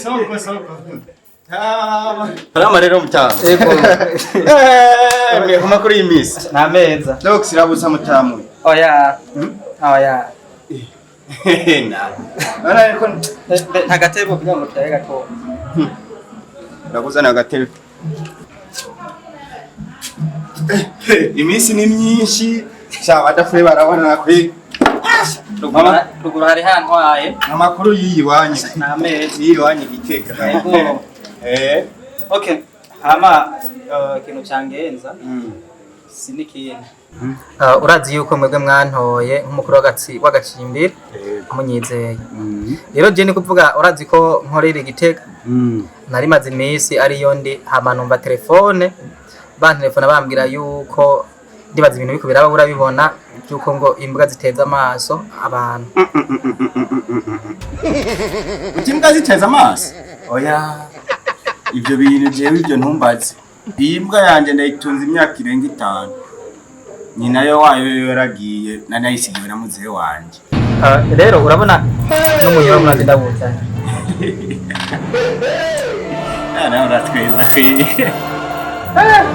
Soko soko. Salama rero mutamu. Ego. Eh, mwe kuma kuri iyi misi. Nta meza. Dox irabuza mutamu. Oya. Oya. Na. Ara ariko Nta gatebo kugira ngo turabe gato. ndakuzana agatebe. Iminsi ni myinshi. Sha badafure barabona kwe. Ruguru ruguru hari hantwaye. Amakuru y'iyi wanyu. Nta meza. Y'iyi wanyu Gitega. Ego. Eh. Okay. Hama ikintu cangenza si n'ikindi. Urazi yuko mwebwe mwantoye nk'umukuru w'agacimbiri munyizeye. Rero je ni kuvuga urazi ko nkorera Igitega. Nari maze iminsi ariyo ndi, hama numva telefone bantelefona bambwira yuko ndibaza ibintu biriko biraba, urabibona yuko ngo imbwa ziteza amaso abantu. Uti imbwa ziteza amaso? Oya. Ibyo bintu jewe ibyo ntumbaze. Iyi mbwa yanje ndayitunze imyaka irenga 5. Nyina yo wayo yaragiye, nanayisigiwe na muzehe wanje. Rero urabona n'umunyoro murazi ndawuzanye. Nawe uratweza kwe.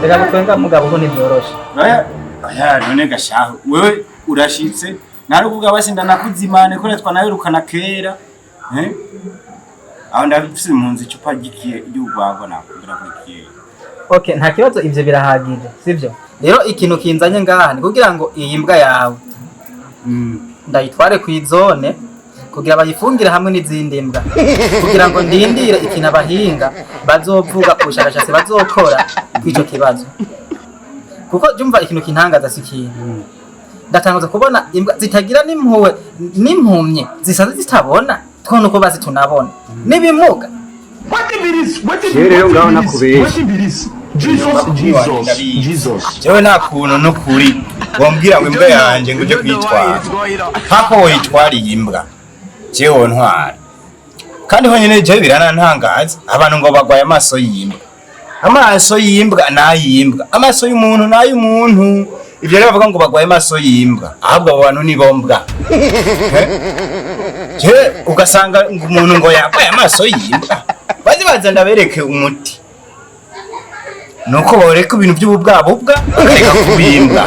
Reka gutwenga mugabo ko ntibyoroshe. Oya, oya none gashaho. Wewe urashitse, narukuvuga basi ndanakuzimane kore twanabirukana kera. Eh? Aho ndafise impunzi icupa ry'ikiye ry'urwagwa nakubwira ko ikiye. Okay, nta kibazo, ivyo birahagije, sivyo? Rero ikintu kinzanye ngaha ni kugira ngo iyi mbwa yawe ndayitware kw'izone kugira bayifungire hamwe n'izindi mbwa, kugira ngo ndindire ikintu abahinga bazovuga ku bushakashatsi bazokora kw'ico kibazo, kuko jumva ikintu kintangaza si ikintu ndatangaza kubona imbwa zitagira n'impuhwe n'impumyi zisanzwe zitabona twone uko bazi tunabona n'ibimuga. Jewe rero ngaho nakubeshye. Jewe nta kuntu n'ukuri wambwira ngo imbwa yanjye ngo uje kuyitwara, mpaka woyitwara iyi mbwa jewe wontwara. Kandi honyine jewe biranantangaza abantu ngo bagwaye amaso y'imbwa. Amaso y'imbwa n'ay'imbwa, amaso y'umuntu n'ay'umuntu. Ivyo rero bavuga ngo bagwaye amaso y'imbwa, ahubwo abo bantu ni bo mbwa. Jewe ugasanga ngo umuntu ngo yagwaye amaso y'imbwa, baze baza ndabereke umuti. Nuko boreka ibintu by'ububwabubwa bakareka kubimbwa.